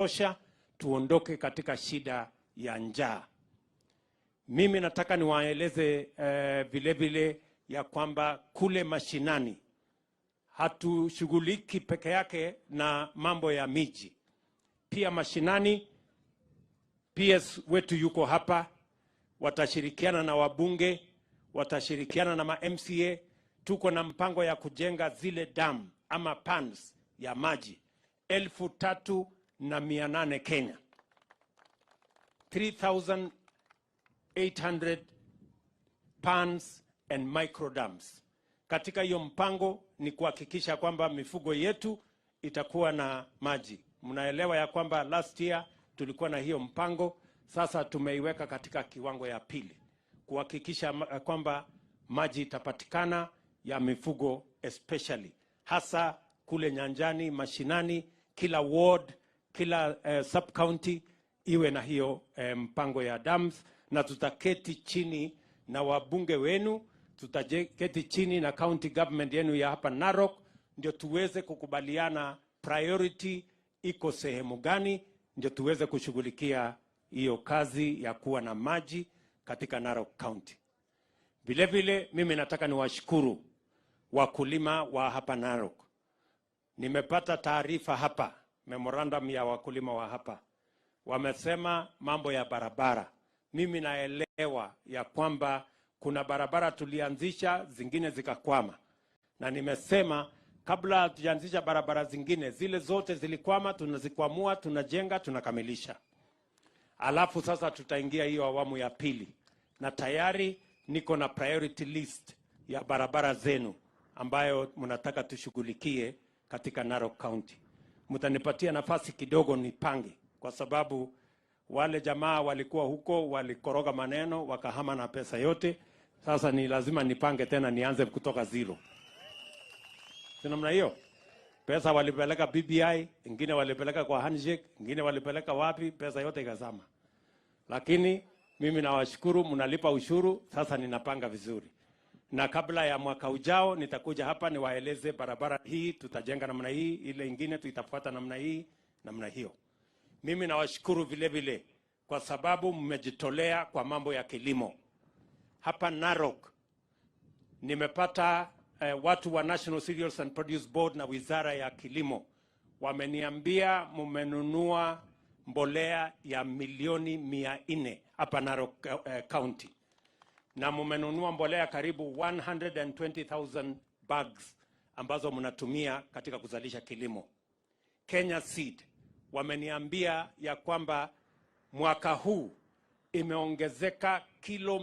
Kutosha, tuondoke katika shida ya njaa. Mimi nataka niwaeleze vile vile ya kwamba kule mashinani hatushughuliki peke yake na mambo ya miji, pia mashinani. PS wetu yuko hapa, watashirikiana na wabunge, watashirikiana na ma MCA. Tuko na mpango ya kujenga zile dam ama pans ya maji 3,800 Kenya, 3800 pans and microdams. Katika hiyo mpango ni kuhakikisha kwamba mifugo yetu itakuwa na maji. Mnaelewa ya kwamba last year tulikuwa na hiyo mpango, sasa tumeiweka katika kiwango ya pili kuhakikisha kwamba maji itapatikana ya mifugo, especially hasa kule nyanjani, mashinani, kila ward, kila sub county iwe na hiyo mpango ya dams, na tutaketi chini na wabunge wenu, tutaketi chini na county government yenu ya hapa Narok, ndio tuweze kukubaliana priority iko sehemu gani, ndio tuweze kushughulikia hiyo kazi ya kuwa na maji katika Narok County. Vile vile mimi nataka niwashukuru wakulima wa hapa Narok. Nimepata taarifa hapa, memorandum ya wakulima wa hapa, wamesema mambo ya barabara. Mimi naelewa ya kwamba kuna barabara tulianzisha, zingine zikakwama, na nimesema kabla hatujaanzisha barabara zingine, zile zote zilikwama, tunazikwamua, tunajenga, tunakamilisha. Alafu sasa tutaingia hiyo awamu ya pili, na tayari niko na priority list ya barabara zenu ambayo mnataka tushughulikie katika Narok County. Mtanipatia nafasi kidogo nipange, kwa sababu wale jamaa walikuwa huko walikoroga maneno wakahama na pesa yote. Sasa ni lazima nipange tena, nianze kutoka zero, si namna hiyo? Pesa walipeleka BBI, ingine walipeleka kwa handshake, ingine walipeleka wapi, pesa yote ikazama. Lakini mimi nawashukuru, mnalipa ushuru, sasa ninapanga vizuri, na kabla ya mwaka ujao nitakuja hapa niwaeleze barabara hii tutajenga namna hii, ile ingine tutafuata namna hii, namna hiyo. Mimi nawashukuru vile vile kwa sababu mmejitolea kwa mambo ya kilimo hapa Narok. Nimepata watu wa National Cereals and Produce Board na Wizara ya Kilimo wameniambia mumenunua mbolea ya milioni 400 hapa Narok County na mumenunua mbolea karibu 120,000 bags ambazo mnatumia katika kuzalisha kilimo. Kenya Seed wameniambia ya kwamba mwaka huu imeongezeka kilo